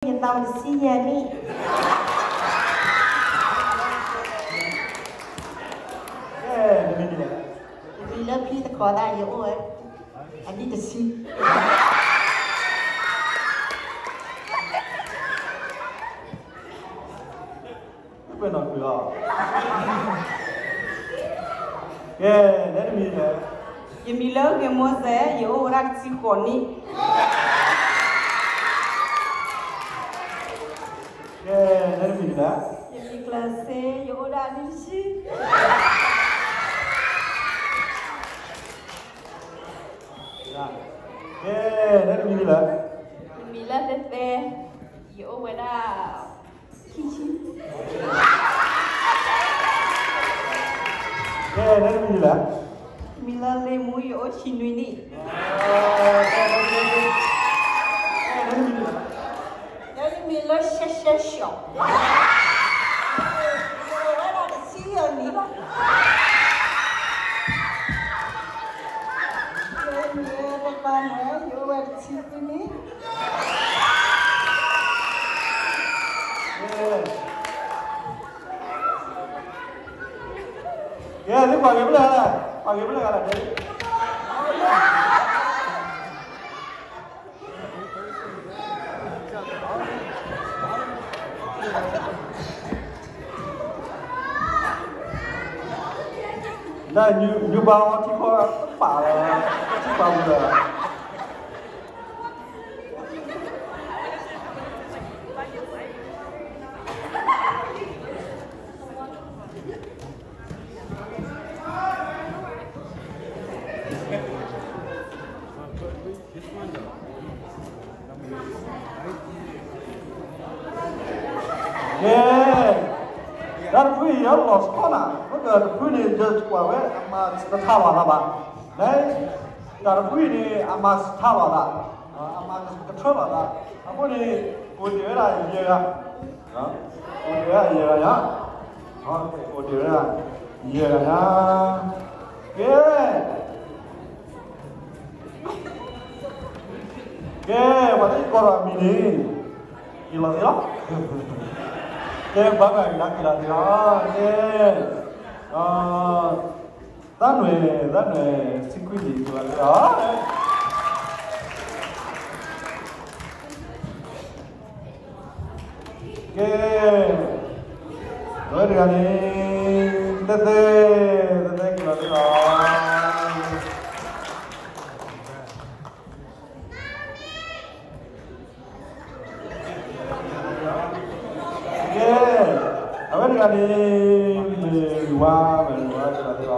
ယသးအိၣ်တဆံယဲၢ်နံၣ်. ယမံၤလၢဖံသခီသၣ် ယအိၣ်ဝဲအနံၣ်တဆံ. ပနီၢ်ကွံာ်လီၤ. ကဲ, နမံၤလဲၣ်. ယမံၤလၢဂ့ၤမိၢ်စဲး, ယအိၣ်ဝဲဒၣ်တဆံဃိးနံၣ်. ကဲ, နမံၤလဲၣ်. ယမံၤကျၢၤစ့, ယအိၣ်ဒၣ်နံၣ်တဆံ. ကဲ, နမံၤလဲၣ်. ယမံၤလၢသဲသဲ, ယအိၣ်ဝဲဒၣ် ခံဆံ. ကဲ, နမံၤလဲၣ်. မံၤလၢလ့မူ, ယအိၣ်ဆံနွံနံၣ်. ယမံၤလၢရှဲရှဲရှီၤ, ယအိၣ်ဝဲဒၣ်တဆံယဲၢ်နံၣ်လီၤ. ယမံၤလၢတကီၢ်န့ၣ်, ယအိၣ်ဝဲတဆံဃုနံၣ်. ကဲ, သုကွၢ်က့ၤဖဲလဲၣ်, ကွၢ်က့ၤဖဲလဲၣ်ဂၤလဲၣ်. လၢညူဘၣ်အီထံခီပာ်လီၤ, ထံပာ်ပူၤလီၤ. ကဲ, တၢ်တဖုအံၤလီၤဆီနၤ, မ့ၢ်ကတဖုန့ၣ် ယကွၢ်ဝဲအမၤတထါလီၤသးဘၣ်. မ့ၢ်, တၢ်တဖုအံၤန့ၣ် အမၤတထါလီၤသး, အမၤကထၢလီၤသး, အဃိန့ၣ် ကိးတ့ၢ်ဝဲဒၣ်ယဲၢ်ဂၤ, ကိးတ့ၢ်ဝဲဒၣ်ယဲၢ်ဂၤညါ, ကိးတ့ၢ်ဝဲဒၣ်ယဲၢ်ဂၤညါ. ကဲ ကဲ, ပှၤသ့ၣ်ကိးဒီးအမံၤန့ၣ်, က့ၤလီၤသ့လီၤ. ကဲ, ဘၣ်ဘၣ်အံၤလၢက့ၤလီၤသ့လီၤ. ကဲ, သးနွဲၣ်, သးနွဲၣ်, စံးကွံာ်လံ က့ၤလီၤသ့လီၤ. ကဲ, အဝဲတဂၤန့ၣ်, သဲသဲ, သဲသဲက့ၤလီၤသ့လီၤ. ကဲ, အဝဲတဂၤန့ၣ်, မ့ၢ်ဝါ, မ့ၢ်ဝါက့ၤလီၤသ့လီၤ.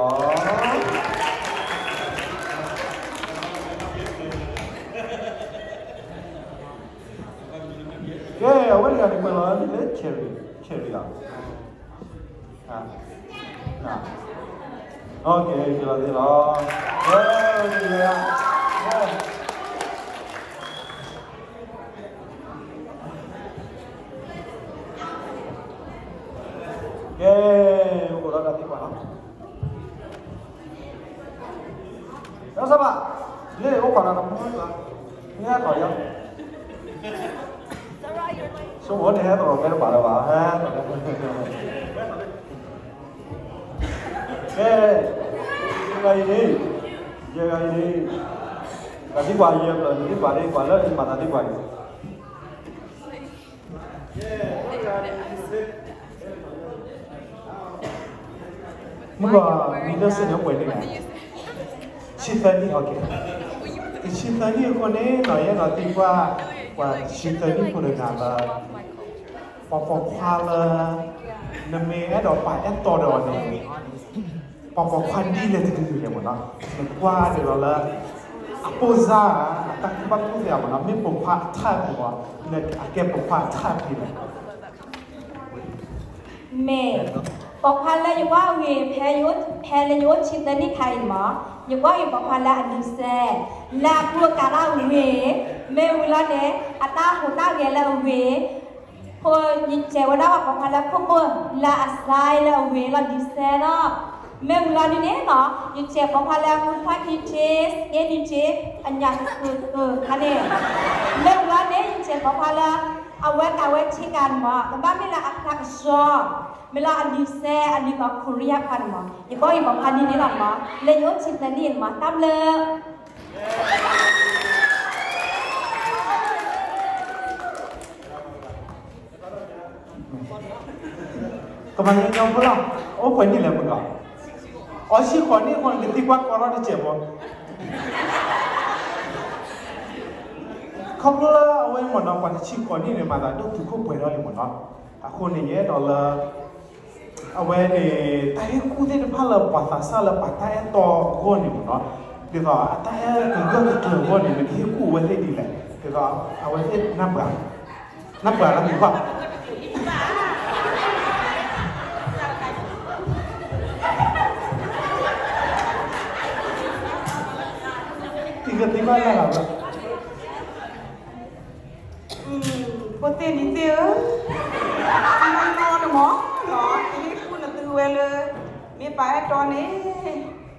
ကဲ, အဝဲတဂၤန့ၣ် ကွဲးလီၤလၢ Cherry, Cherry လီၤ. ကဲ, က့ၤလီၤသ့လီၤ. ကဲ, အိၣ်ဒီးတၢ်သံကွၢ်လီၤ. ဒီးစၢ်ဘၣ်, လၢအိၣ်ခိးနၤတမူလၢ်, နဟဲထီၣ်ယၤ, ဆိမိၣ်န့ၣ်ဟဲသရိာ်ဖဲတဘၣ်လၢၤဘၣ်, ဟဲသရိာ်ဖဲ, ကဲ, ယဲၢ်ဂၤအံၤန့ၣ်, ယဲၢ်ဂၤအံၤန့ၣ်, တၢ်သံကွၢ်ယဲၢ်ဖျၢၣ် နသံကွၢ်န့ၣ် ကွၢ်လၢနမၤတၢ်သံကွၢ်န့ၣ် မုၢ်ဂီၤ မံၤလၢစ့ၣ်န့ၣ်ပှဲၤန့ၣ်, ဆံသၢနံၣ်, တဆံသၢနံၣ်အဃိန့ၣ် နီၢ်ယဲနီၢ်သံကွၢ်, ပှၤတဆံသၢနံၣ်ဖိတဂၤလၢ ပှၤပိာ်ခွါလၢ နမ့ၢ်အဲၣ်ဒိးပာ်အဲၣ်တီဒီးအီၤန့ၣ် ပှၤပိာ်ခွါဒ်လဲၣ်တကလုာ်လဲၣ်မ့ၢ်နီၤ, နကွၢ်ဒ်သိးလၢ အပိၢ်စါ အတၢ်ကူၣ်ဘၣ်ကူၣ်သ့မ့ၢ်နီၤ, မ့ၢ်ပိာ်ခွါအထၢၣ်မ့ၢ်နီၤ, အကဲပိာ်ခွါအထၢၣ်ဖဲလဲၣ်. မ့ၢ်, ပိာ်ခွါလၢယကွၢ်ဂ့ၤ ဖဲလၢယအိၣ်ဆံသၢနံၣ်ခါအံၤမ့ၢ်, ယကွၢ်ဂ့ၤပိာ်ခွါလၢအဒုးစဲ, လၢအကူအကၤလၢအဂ့ၤ, မ့ၢ်ဝံၤလီၤန့ၣ် အတၢ်ဟူးတၢ်ဂဲၤလၢအဂ့ၤ, ဖိ, ယစဲးဝဲဒၣ်ပှၤပိာ်ခွါလၢခိၣ်ဘိၣ် လၢအစဲလၢအဂ့ၤလီၤဒုးစဲလီၤ. မ့ၢ်ဝံၤလီၤဒုးန့ၣ်နီၤ, ယစဲးပိာ်ခွါလၢအမူခွါထံထံ, စက့နံၤထံ, အညၣ်ကသၢသၢခါန့ၣ်, မ့ၢ်ဝံၤလီၤန့ၣ် ယစဲးပိာ်ခွါလၢ အဝဲ ဆ့ကၤန့ၣ်မး ကဘၣ်မ့ၢ်လၢအဖျါကဆှီ, မ့ၢ်လၢအနံၤစဲ အနံၤကီၢ်ခိရံယါခွါန့ၣ်မး ယဘီယဘီဖးနံၤန့ၣ်လီၤမး လၢယအိၣ်ဆံသၢနံၣ်န့ၣ်မး တၢ်ဘျၢ ကမၤညီညီဖိလီၤ, အိၣ်ပှဲၤနံၣ်လဲၣ်မုၢ်ဂီၤ, အီဆံဃိးနံၣ်အဃိန့ၣ် ကသံကွၢ်ကီထီၣ်တစဲးဖိ, ခီဖျိလၢအဝဲမ့ၢ်နီၤ ပှၤတဆံဃိးနံၣ်န့ၣ် မၤသးဒိၣ်တုာ်ခိၣ်ပှဲၤထီၣ်လံမ့ၢ်နီၤ, အဃိန့ၣ် ယအဲၣ်ဒိးလၢ အဝဲန့ၣ် တၢ်ဟ့ၣ်ကူၣ်သ့ၣ်တဖၣ်လၢပှၤသးစၢ်လၢပှၤတၢ်အဲၣ်တီအဂီၢ်န့ၣ်မ့ၢ်နီၤ, ဒ်သိးအတၢ်အဲၣ်ကဂၢၢ်ကကျၢၤအဂီၢ်န့ၣ် နကဟ့ၣ်ကူၣ်အဝဲသ့ၣ်ဒ်လဲၣ်, ဒ်သိးအဝဲသ့ၣ်နၢ်ပၢၢ်, နၢ်ပၢၢ်လၢမုၢ်ဘၣ် တံၤကသံဘၣ်လၢ်လၢ်ဘၣ် ဖိသ့ၣ်နံၤသ့ၣ်ဧၢ, နီၢ်နီၢ်တမီၤနီၤ ကဟ့ၣ်ကူၣ်နသုဝဲလၢ မ့ၢ်ပှၤအဲၣ်တီန့ၣ်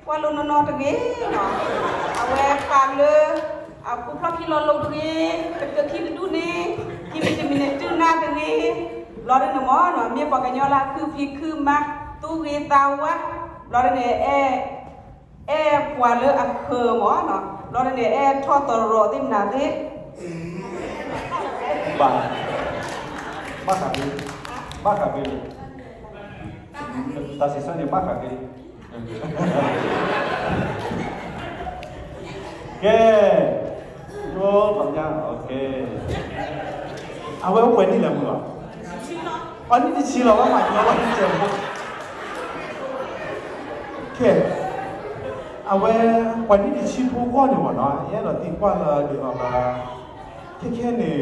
ကွၢ်လိနီၢ်နီၢ်တဂ့ၤနီၤ, အဝဲပာ်လၢ အပူၤဖျီၣ်ခံလီၤလိာ်တဂ့ၤ, ပတၢၢ်ခံတဒူၣ်န့ၣ် ခံမံၤတမံၤန့ၣ် တုၤနၢ်တဂ့ၤ, ဘျီဒ်န့ၣ်မ့ၢ်နီၤ မ့ၢ်ပှၤကညီလၢအခုဖံးခုမၤ သူၣ်ဂ့ၤသးဝါ, ဘျီဒ်န့ၣ် အဲၣ် အဲၣ်ပှၤလၢအဃၢၤမ့ၢ်နီၤ, ဘျီဒ်န့ၣ် အဲၣ်ထီၣ်သရိာ်သ့ၣ်မနုၤသ့ၣ်, ဘၣ်, ဘၣ်ဃးက့ၤ, ဘၣ်ဃးက့ၤ, တၢ်စံးဆၢန့ၣ် ဘၣ်ဃးက့ၤ, ကဲ, ကဲ, အဝဲအိၣ်ပှဲၤနံၣ်လဲၣ်မုၢ်လီၤ, အနံၣ်တဆံလီၤ ဘၣ်မၤညီလီၤတစဲးဖိ ခဲ, အဝဲ ပှၤနံၣ်တဆံဖိအဂီၢ်န့ၣ်မ့ၢ်နီၤ ယအဲၣ်ဒိးသံကွၢ်လၢဒ်သိးလၢ ခဲခဲန့ၣ်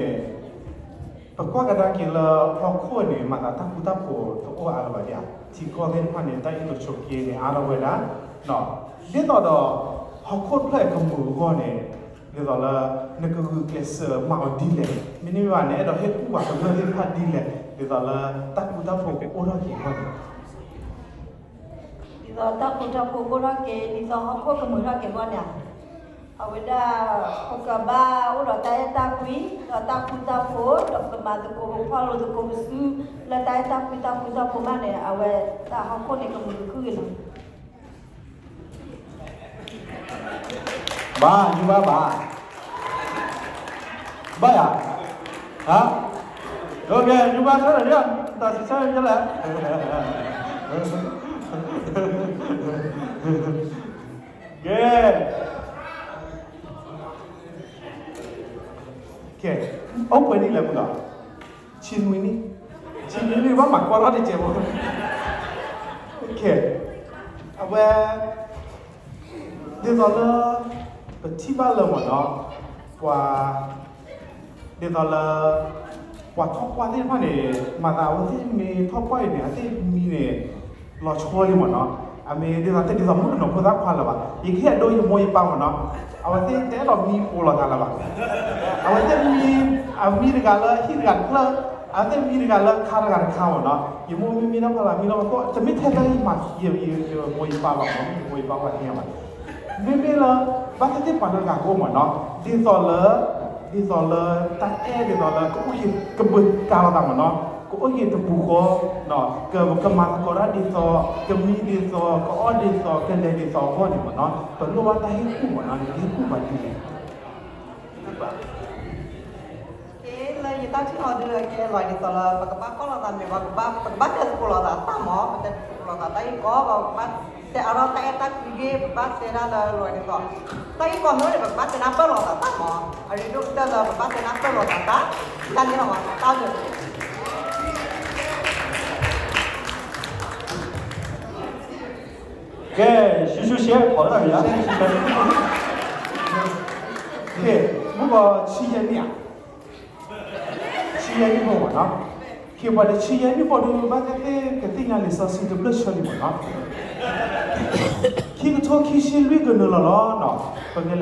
ပကွၢ်ကဒါက့ၤလၢဟီၣ်ခိၣ်န့ၣ် မၤသးတၢ်ဃူတၢ်ဖိးတအိၣ်အါလၢၤဘၣ်ဒံးဧါ, ထံကီၢ်သ့ၣ်တဖၣ်န့ၣ် တၢ်အ့ၣ်လိာ်ဆိးက့န့ၣ် အါထီၣ်ဝဲဒၣ်, ဒ်သိးဒီး ဟီၣ်ခိၣ်တဖျၢၣ်အကမူၤအဂီၢ်န့ၣ် ဒ်သိးလၢ နကဂုာ်ကျဲးစၢးမၤအီၤဒ်လဲၣ်, မ့တမ့ၢ်ဘၣ်န့ၣ် အဲၣ်ဒိးဟ့ၣ်ကူၣ်ပှၤကမျၢၢ်သ့ၣ်တဖၣ်ဒ်လဲၣ် ဒ်သိးလၢတၢ်ဃူတၢ်ဖိးကအိၣ်ထီၣ်က့ၤအဂီၢ်န့ၣ် ဒ်သိးတၢ်ဃူတၢ်ဖိးကအိၣ်ထီၣ်က့ၤ ဒ်သိးဟီၣ်ခိၣ်ကမုာ်ထီၣ်က့ၤအဂီၢ်န့ၣ်, အဝဲဒၣ် ပကဘၣ်အိၣ်ဒီးတၢ်အဲၣ်တၢ်ကွံ ဒီးတၢ်ဃူတၢ်ဖိး ဒီးပကမၤသကိးပဖီၣ်လိာ်သကိးပစု လၢတၢ်အဲၣ်တၢ်ကွံတၢ်ဃူတၢ်ဖိးမးန့ၣ် အဝဲတၢ်ဟီၣ်ခိၣ်န့ၣ်ကမုာ်ကခုၣ်ဂ့ၤလီၤ. ဘၣ် ယူဘၣ်ဘၣ်, ဘၣ်ယၤ, ဟါ, ယဘၣ်ဆၢထၢၣ်လံ, တၢ်စံးဆၢယလဲၣ်, ကဲ, ကဲ, အိၣ်ပှဲၤနံၣ်လဲၣ်မုၢ်လီၤ, ဆံနွံနံၣ်, ဆံနွံနံၣ် ဘၣ်မၤကွၢ်ထီၣ်တစဲးဖိ, ကဲ, အဝဲ ဒ်သိးလၢ ပထံၣ်ဘၣ်လၢမ့ၢ်နီၤ, ပှၤ ဒ်သိးလၢ ပှၤထီၣ်ပှၢ်သ့ၣ်တဖၣ်န့ၣ် မၤသးအဝဲသ့ၣ်မ့ၢ်ထီၣ်ပှၢ်အံၤန့ၣ် အသ့ၣ်မံန့ၣ် လီၤဆီလံမ့ၢ်နီၤ, အမ့ၢ်ဒ်သိးတဒ်သိးမုၣ်ကနီၤဖိသၣ်ခွါလၢၤဘၣ်, ယကဟဲဒိယမိၢ်ယပၢ်မ့ၢ်နီၤ, အဝဲသ့ၣ်တအဲၣ်ဒိးမံပိာ်လိာ်သးလၢၤဘၣ်, အဝဲသ့ၣ်မံ အမံတဂၤလၢဟံၣ်တဂၤတဖျၢၣ်, အဝဲသ့ၣ်မံတဂၤလၢခါတဂၤတခါမ့ၢ်နီၤ, ယမိၢ်မ့မ့ၢ်တၢ်ဖီလာ်မံလီၤ, တမ့ၢ်ထဲလၢယမၤ ယမိၢ်ယပၢ်ဘၣ်မ့ၢ် ယမိၢ်ယပၢ်ဝဲသ့ၣ်ညါဘၣ် မ့မ့ၢ်လၢ ဘၣ်သ့ၣ်သ့ၣ်ပှၤလၢဂၤကအိၣ်မ့ၢ်နီၤ, ဒ်သိးလၢ ဒ်သိးလၢတၢ်အဲၣ်ဒ်သိးလၢ ကအိၣ်က့ၤကဘုးကၤလိာ်သးမ့ၢ်နီၤ, ကအိၣ်က့ၤတပူၤဃီ, ကမၤသကိးတၢ်ဒ်သိး, ကမံဒ်သိး, ကအီၣ်ဒ်သိး, ကလဲၤဒ်သိးအဂီၢ်န့ၣ်မ့ၢ်နီၤ, ပလိၣ်ဘၣ်တၢ်ဟ့ၣ်ကူၣ်မ့ၢ်နီၤ, နကဟ့ၣ်ကူၣ်ပှၤဒ်လဲၣ် ကဲ လၢယတၢ်ထံၣ်အီၤဒုး ကဲလီၤဒ်သိးလၢ ပကဘၣ်ကွၢ်လိာ်သးမ့ၢ် ပကဘၣ် ပကဘၣ်တဲသကိးလိာ်သးတၢ်မ့ၢ် ပတဲသကိးလိာ်သးတၢ်ဂ့ၢ်ကီ ပကဘၣ်တဲအါထီၣ်တၢ်အဲၣ်တၢ်ကွံဂ့ၢ် ပကဘၣ်တဲဒၣ်လၢလီၤဒ်သိး တၢ်ဂ့ၢ်ကီမ့ၢ်န့ၣ် ပကဘၣ်တဲနၢ်ပၢၢ်လိာ်သးတၢ်မ့ၢ် အရ့ဒိၣ်ကတၢၢ်လၢပဘၣ်တဲနၢ်ပၢၢ်လိာ်သးတၢ် တၢ်န့ၣ်လီၤမ့ၢ် တၢ်ဒုး ကဲ ရှုရှုရှဲ ခီၣ်တၢ်ကယၤ ကဲ မုၢ်ကီၢ်ဆံယဲၢ်နံၣ်ဧါ ဆံယဲၢ်နံၣ်ဖိမ့ၢ်နီၤ, ကဲ ပှၤတဆံယဲၢ်နံၣ်ဖိဒုး ဘၣ်သ့ၣ်သ့ၣ်ကသ့ၣ်ညါလံာ်စီဆှံတဘျုးဆၢလံမ့ၢ်နီၤ, ခံကထိခံဆံလွံၢ်ကနုာ်လီၤလီၤနီ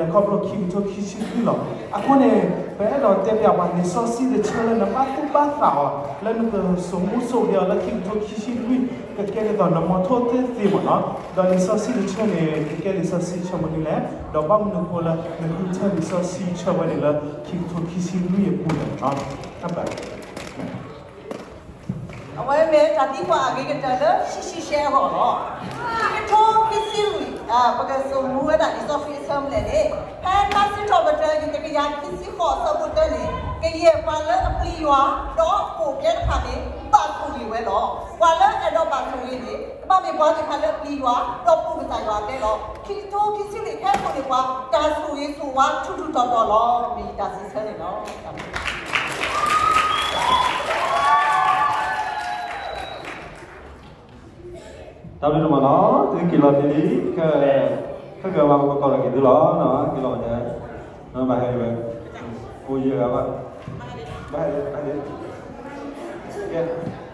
ၤ, ပကလဲၤခီဖျိခံကထိခံဆံလွံၢ်လီၤ. အဃိန့ၣ် ပအဲၣ်ဒိးတဲပျးပှၤလံာ်စီဆှံတဆၢလၢနဘၣ်သူၣ်ဘၣ်သးအီၤ လၢနကစိာ်မူစိာ်ဂဲၤအီၤလၢခံကထိခံဆံလွံၢ် ကကဲဒ်သိးနမီထိၣ်သ့သ့မ့ၢ်နီၤ, ဒီးလံာ်စီဆှံတဆၢန့ၣ် ကကဲလံာ်စီဆှံဆၢမနုၤလဲၣ်, ဒီးဘၣ်မနုၤအဃိလၢနဃုထၢလံာ်စီဆှံဆၢဝဲန့ၣ်လၢခံကထိခံဆံလွံၢ်အပူၤလဲၣ်မ့ၢ်နီၤ, တၢ်ဘၣ် မ့ၢ်တၢ်သံကွၢ်အဂ့ၤကတၢၢ်လၢ ရှံရှံရှဲအဂီၢ်လီၤ. ခံကထိခံဆံလွံၢ် ပကစိာ်မူဝဲဒၣ်လံာ်စီဆှံအဆၢမနုၤလဲၣ်န့ၣ်, ဖဲတၢ်စံးထီၣ်ပတြၢၤ တကယၤခံဆံဃိး အဆၢဖိတၢန့ၣ်, ကယဲၢ်ပှၤလၢအပျံၤယွၤ ဒီးပိာ်ကျဲတဖၣ်န့ၣ် ဘၣ်ဆိၣ်ဂ့ၤဝဲလီၤ. ပှၤလၢအဲၣ်ဒိးဘၣ်ဆိၣ်ဂ့ၤန့ၣ် ကဘၣ်မ့ၢ်ပှၤသ့ၣ်တဖၣ်လၢအပျံၤယွၤ ဒီးပိာ်ကစၢ်ယွၤအကျဲလီၤ. ခံကထိခံဆံလွံၢ် ဟဲစိာ်န့ၢ်ပှၤ တၢ်ဆိၣ်ဂ့ၤဆိၣ်ဝါ ထူးထူးတီၤတီၤလီၤ. မ့ၢ်ယတၢ်စံးဆၢန့ၣ်လီၤ. တၢ်ဘျုးဒိၣ်မးလီၤ. သုက့ၤလီၤတ့ၢ်လံ, ခဲကမၤပကီၢ်လီၤက့ၤသုလီၤ, က့ၤလီၤဝဲ, ဘၣ်ဟဲဝဲ, အိၣ်ယဲၢ်ဂၤဘၣ်, ဘၣ်ဟဲ, ကဲ